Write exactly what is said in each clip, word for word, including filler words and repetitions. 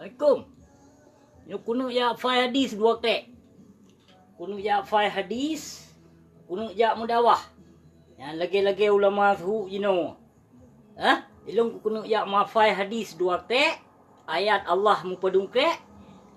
Assalamualaikum. Nyoe keuneuk jak phai hadis dua krek. Keuneuk jak phai hadis, keuneuk jak meudakwah. Nyan lagèe-lagèe ulama seuhuk jinoe. Hah? Ilôn keuneuk jak meuphai hadis dua krek, ayat Allah meupadum krek,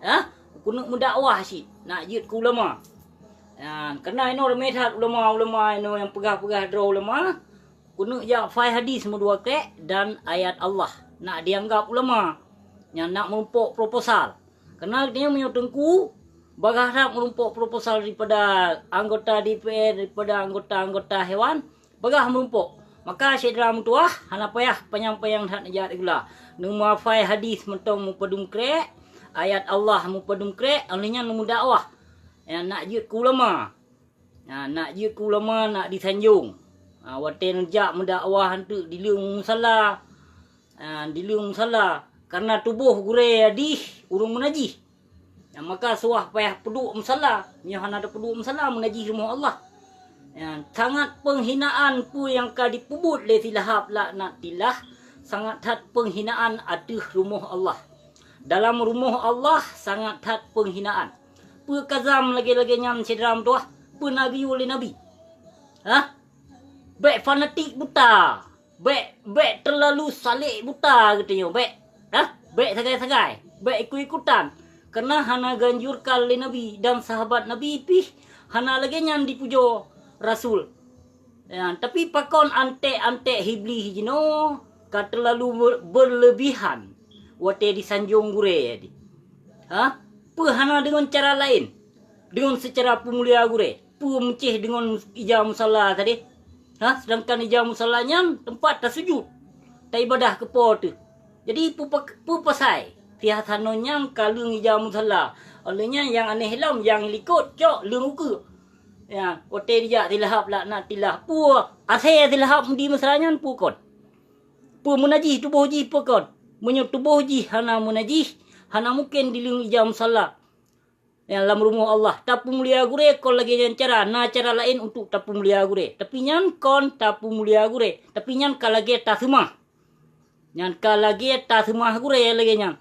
hah? Keuneuk meudakwah cit, nak jeuet keu ulama. Nyan, kareuna inoe ramé that ulama-ulama inoe nyang peugah-peugah droe ulama, keuneuk jak phai hadis meudua krek dan ayat Allah, nak dianggap ulama. Nyan nak meurumpok proposal. Kareuna geutanyoe meunyoe teungku, bagaih that meurumpok proposal daripada anggota D P R, daripada anggota-anggota dewan, bagaih meurumpok. Maka syedara meutuwah, hana payah panyang-panyang that neujak digula. Neumeuphai hadis mantong meupadum krek, ayat Allah meupadum krek, 'oh lheueh nyan neumeudakwah. Nyan nak jeuet keu ulama. Ha, nak jeuet keu ulama, nak disanjong. Ha, watèe neujak meudakwah eunteuk dileueng musala. Ha, dileueng musala. Kareuna tuboh gurèe jih ureueng meunajih. Ha, maka suwah payah peuduek musala. Nyoe hana tapeuduek musala, meunajih rumoh Allah. Ha, sangat peunghinaan peue nyang ka jipeubuet lé si Lahab laknatillah, sangat that peunghinaan ateueh rumoh Allah. Dalam rumoh Allah sangat that peunghinaan. Peue kazam lagèe-lagèe nyan syedara meutuwah? Peue na geuyue lé Nabi? Hah? Bèk fanatik buta. Bèk, bèk teulalu salek buta geutanyoe, bèk. Hah? Bèk sagai-sagai, bèk ikut-ikutan. Kareuna hana geuanjurkan lé Nabi dan sahabat Nabi pih hana lagèe nyan dipujoe rasul. Ya, tapi pakon antek-antek Iblih jinoe ka teulalu ber-, berlebihan watèe disanjong gurèe di. Ha? Peue hana deungon cara laén? Deungon seucara peumulia gurèe. Peue meucéh deungon ija musala tadi? Ha? Sedangkan ija musala nyan teumpat tasujut, taibadah keu Po teuh. Jadi peue pa-, peue pasai? Siah tanoh nyan ka leueng ija musala. Oleh nyan nyang aneh lom, nyang likot cok leueng ukeue. Ya, watèe dijak si Lahab laknatillah. Peue asèe si Lahab di Mesra nyan peue kon? Peue meunajih tuboh jih peue kon? Meunyoe tuboh jih hana meunajih, hana mungken dileueng ija musala. Ya, lam rumoh Allah. Tapeumulia gurèe kon lagèe nyan cara, na cara laén untuk tapeumulia gurèe. Tapi nyan kon tapeumulia gurèe. Tapi nyan ka lagèe taseumah. Nyan ka lagèe taseumah gurèe lagèe nyan.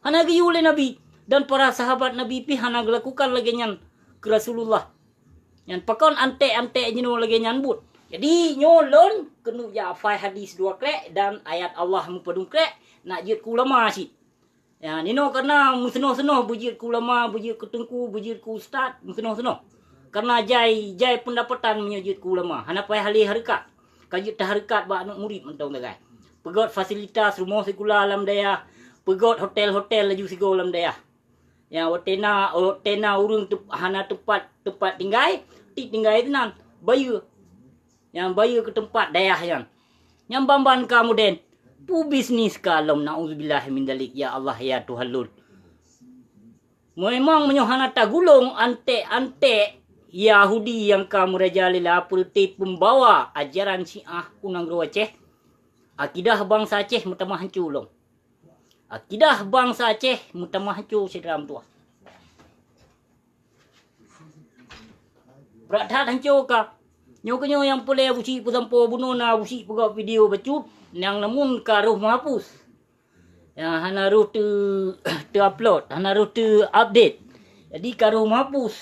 Hana geuyue lé Nabi dan para sahabat Nabi pih hana geulakukan lagèe nyan keu Rasulullah. Nyan pakon antek-antek jinoe lagèe nyan buet. Jadi nyoe lôn keuneuk jak phai hadis dua krek dan ayat Allah meupadum krek, nak jeuet keu ulama cit. Ya, ninoe kareuna meuseunoh-seunoh beujeuet keu ulama, beujeuet keu teungku, beujeuet keu ustaz, meuseunoh-seunoh. Kareuna jai, jai peundapatan meunyoe jeuet keu ulama, hana payah lé hareukat. Ka jeuet tahareukat bak aneuk murit mantong sagai. Peugöt fasilitas rumoh sikula lam dayah, peugöt hotel-hotel laju sigoe lam dayah. Ya, watèe na, watèe na ureueng teup-, hana teumpat, teumpat tinggai, tiep tinggai teunan, bayeue. Nyang bayeue keu teumpat dayah nyan. Nyang ban-ban ka modern. Peue bisnis ka lom, naudzubillah min dzalik, ya Allah, ya Tuhan lôn. Memang meunyoe hana tagulong antek-antek Yahudi nyang ka meurajalela peureuté peumbawa ajaran Syiah u nanggroe Aceh, akidah bansa Aceh meutamah hanco lom. Akidah bansa Aceh meutamah hanco, syedara meutuwah. Brat that hanco ka. Nyoe keunyoe nyang peureulèe Abusyik peusampoe bunoe na Abusyik peugöt video bacut nyang namun ka roh meuhapus. Ya, hana roh teu-, teu-upload, hana roh teu-update. Jadi ka roh meuhapus.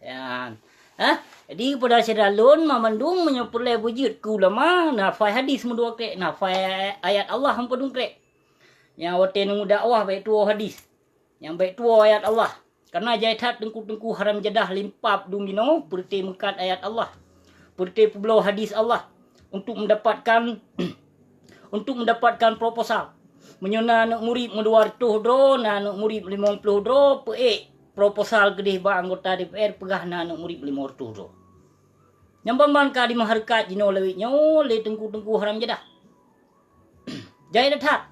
Ya. Hah? Jadi keupada syedara lôn, banmandum meunyoe peureulèe beujeuet keu ulama, na phai hadis meudua krek, na phai ayat Allah meupadum krek. Nyang watèe neumeudakwah bèk tuwoe hadis. Nyang bèk tuwoe ayat Allah. Kareuna jai that teungku-teungku haram jadah limpab dum jinoe peureuté meukat ayat Allah, peureuté peubloe hadis Allah untuk meudapatkan, untuk meudapatkan proposal. Meunyoe na aneuk murit meudua reutôh droe, na aneuk murit limong ploh droe, peuék proposal keudeh bak anggota D P R, peugah na aneuk murit limong reutôh droe. Nyang ban-ban ka dimeuhareukat jinoe lawét nyoe lé teungku-teungku haram jadah. Jai that-that.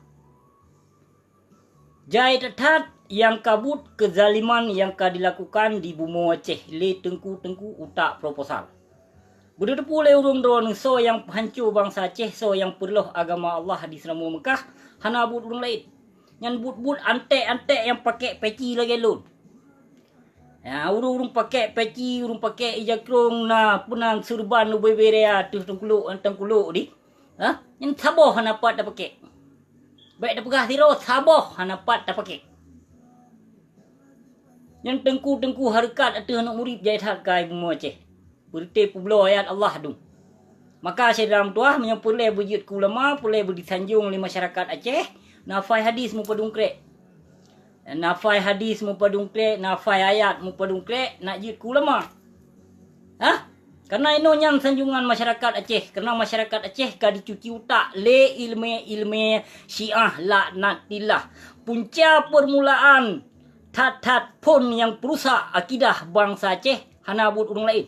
Jai that-that nyang ka buet keuzaliman nyang ka dilakukan di bumoe Aceh lé teungku-teungku utak proposal. Beudeuteupeu lé ureueng droeneuh soe nyang peuhanco bansa Aceh, soe nyang peureuloh agama Allah di Seuramoe Meukah, hana buet ureueng laén. Nyan buet-buet antek-antek nyang pakèk peci lagèe lôn. Ya, ureueng-ureueng pakèk peci, ureueng pakèk ija krông, na peunan seureuban ubé-bé raya ateueh teungkulok, teungkulok di. Ha? Nyan saboh hana pat tapakèk. Bèk tapeugah sidroe, saboh hana pat tapakèk. Nyan teungku-teungku hareukat ateueh aneuk murit jai that ka ibumoe Aceh. Beureuté peubloe ayat Allah dum. Maka syedara meutuwah, meunyoe peureulée beujeuet keu ulama, peureulée beudisanjong lé masyarakat Aceh, nafai hadis meupadum krek. Nafai hadis meupadum krek, nafai ayat meupadum krek, nak jeuet keu ulama. Hah? Kareuna inoe nyan sanjongan masyarakat Aceh, kareuna masyarakat Aceh ka dicuci utak lé ileumé-ileumé Syiah laknatillah. Punca peurmulaan that-that phon nyang peurusak akidah bansa Aceh hana buet ureuëng laén.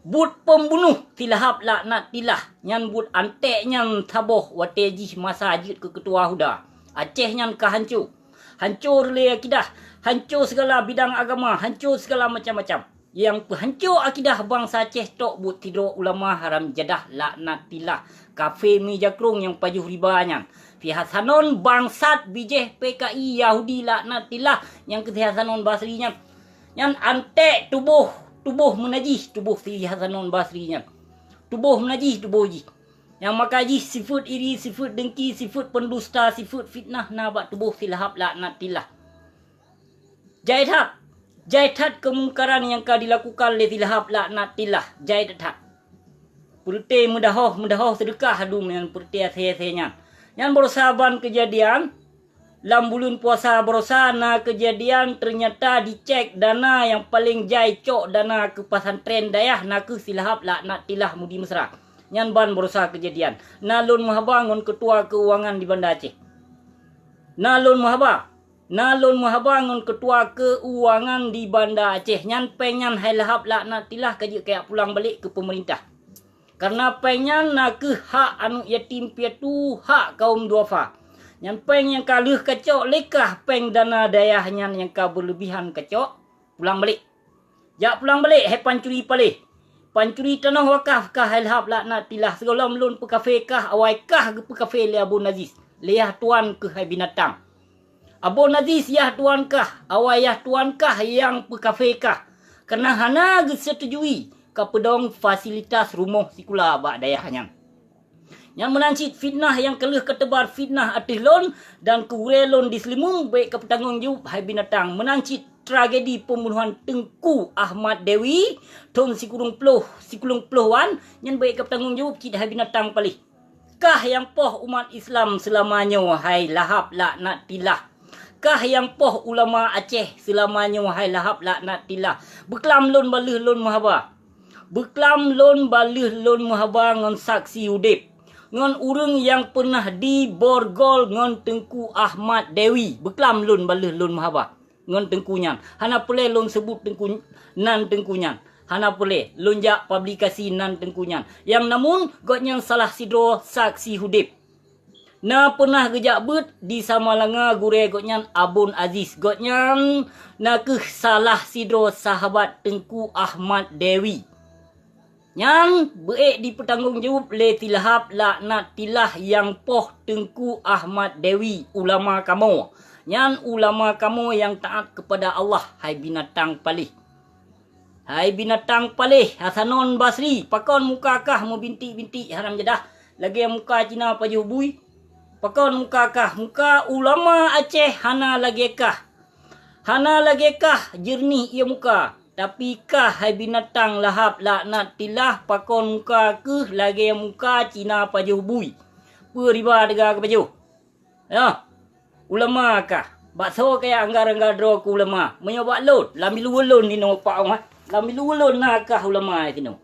Buet peumbunoh si Lahab laknatillah, nyan buet anték nyan saboh watée jih masa jeuet keu keutua Huda. Aceh nyan ka hanco. Hanco lé akidah, hanco sigala bidang agama, hanco sigala macam-macam. Nyang peuhanco akidah bansa Aceh tok buet sidroe ulama haram jadah laknatillah, kafé mi jakrong nyang pajoh riba nyan. Si Hasanon bangsat bijéh P K I Yahudi laknatillah nyang keu si Hasanon Basri nyan. Nyan anték tuboh, tuboh meunajih tuboh si Hasanon Basri nyan. Tuboh meunajih tuboh jih. Nyang maka jih sifeuet iri, sifeuet dengki, sifeuet pendusta, sifeuet fitnah na bak tuboh si Lahab laknatillah. Jai that, jai that keumungkaran nyang ka dilakukan lé si Lahab laknatillah, jai that. Peureuté meudahoh-meudahoh seudeukah dum nyan peureuté asée-asée nyan. Nyan barosa ban keujadian, lam buleuen puasa barosa na keujadian teunyata dicék dana nyang paleng jai cok dana keu pesantren dayah nakeuh si Lahab laknatillah Mudi Mesra. Nyan ban barosa keujadian. Na lôn meuhaba ngon keutua keuangan di Banda Aceh. Na lôn meuhaba, na lôn meuhaba ngon keutua keuangan di Banda Aceh. Nyan péng nyan hai Lahab laknatillah ka jeuet kajak pulang balek keu peumeurintah. Kareuna péng nyan nakeuh hak aneuk yatim piatu, hak kaum duafa. Nyan péng nyang ka lheueh kacok lé kah, péng dana dayah nyan nyang ka beuleubihan kacok, pulang balek. Jak pulang balek hai pancuri paléh. Pancuri tanoh wakaf kah hai Lahab laknatillah, sigohlom lôn peukafé kah, awai kah geupeukafé lé Abon Aziz, lé yah tuan keuh hai binatang. Abon Aziz yah tuan kah, awai yah tuan kah nyang peukafé kah, kareuna hana geuseutujui kapeudong fasilitas rumoh sikula bak dayah nyan. Nyan meunan cit fitnah nyang ka lheueh kateubar fitnah ateueh lôn dan keu gurée lôn di Seulimeum bék kapeutanggong jaweueb hai binatang. Meunan cit tragedi peumbunohan Teungku Ahmad Dewi thon sikureueng ploh, sikureueng ploh wan, nyan bék kapeutanggong jaweueb cit hai binatang paléh. Kah nyang poh umat Islam seulama nyoe hai Lahab laknatillah. Kah nyang poh ulama Aceh seulama nyoe hai Lahab laknatillah. Beuklam lôn ban lheueh lôn meuhaba. Beuklam lôn ban lheueh lôn meuhaba ngon saksi udeb, ngon ureuëng nyang peunah diborgol ngon Teungku Ahmad Dewi. Beuklam lôn ban lheueh lôn meuhaba ngon teungku nyan. Hana peureulée lôn seubut teungku nan teungku nyan. Hana peureulée lôn jak publikasi nan teungku nyan. Nyang namun gobnyan salah sidroe saksi udeb. Na peunah geujak beuet di Samalanga gurée gobnyan Abon Aziz. Gobnyan nakeuh salah sidroe sahabat Teungku Ahmad Dewi. Nyan beuék dipeutanggong jaweueb lé si Lahab laknatillah nyang poh Teungku Ahmad Dewi, ulama kamoe. Nyan ulama kamoe nyang taát keupada Allah, hai binatang paléh. Hai binatang paléh, Hasanon Basri, pakon muka kah meubintik-bintik haram jadah, lagée muka Cina pajoh bui? Pakon muka kah, muka ulama Aceh hana lagée kah. Hana lagée kah jeureunih ié muka, tapi kah hai binatang Lahab laknatillah, pakon muka keuh lagée muka Cina pajoh bui? Peue riba teuga keupajoh? Nyoe, ulama kah. Bak soe kajak anggar-anggar droe keu ulama? Meunyoe bak lôn, lam ileue lôn inoe pak awah, lam ileue lôn na kah ulama sinoe.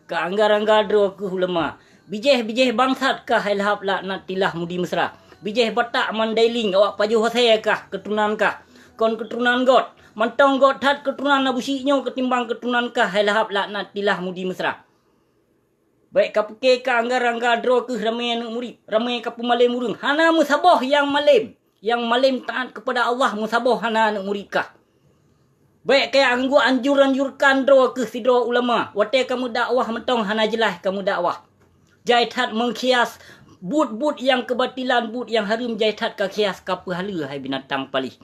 Ka anggar-anggar droe keu ulama. Bijéh-bijéh bangsat kah hai Lahab laknatillah Mudi Mesra. Bijéh Batak Mandailing awak pajoh asée kah keuturonan kah. Kon keuturonan got. Mantong got that keuturonan Abu Syik nyoe keutimbang keuturonan kah hai Lahab laknatillah Mudi Mesra. Bék kapeuke ka anggar-anggar droe keuh ramé aneuk murit, ramé kapeumalém ureuëng. Hana meusaboh nyang malém. Nyang malém taát keupada Allah meusaboh hana aneuk murit kah. Bék kajak anggô anjur-anjurkan droe keuh sidroe ulama. Watée kameudakwah mantong hana jeulaih kameudakwah. Jai that meukhias buet-buet nyang keubatilan, buet nyang hareuem jai that kakhias kapeuhaleue hai binatang paléh.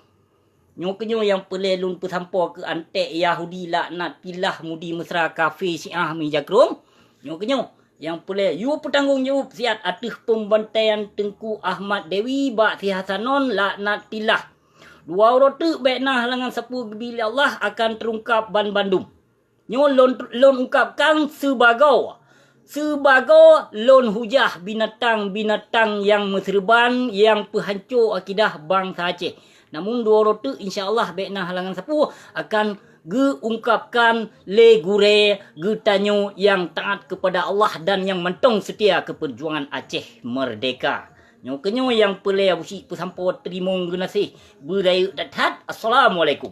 Nyoe keunyoe nyang peureulée lôn peusampoe keu anték Yahudi laknatillah Mudi Mesra kafé Syiah mi jakrong. Nyoe keunyoe nyang peureulée yue peutanggong jaweueb siat ateueh peubantaian Teungku Ahmad Dewi bak si Hasanon laknatillah. Dua uroe teuk bèk na halangan sapeue geubi lé Allah akan teurungkab ban bandum. Nyoe lôn, lôn ungkapkan sibagoe, sibagoe lôn hujah binatang-binatang nyang meuseureuban nyang peuhanco akidah bansa Aceh. Namun dua uroe teuk insya Allah bèk na halangan sapeue akan geuungkapkan lé gurèe geutanyoe nyang taat keupada Allah dan nyang mantong seutia keu peujuangan Aceh Meurdehka. Nyoe keunyoe nyang peulé Abusyik peusampoe teurimong geunaséh beurayeuk that-that. Assalamualaikum.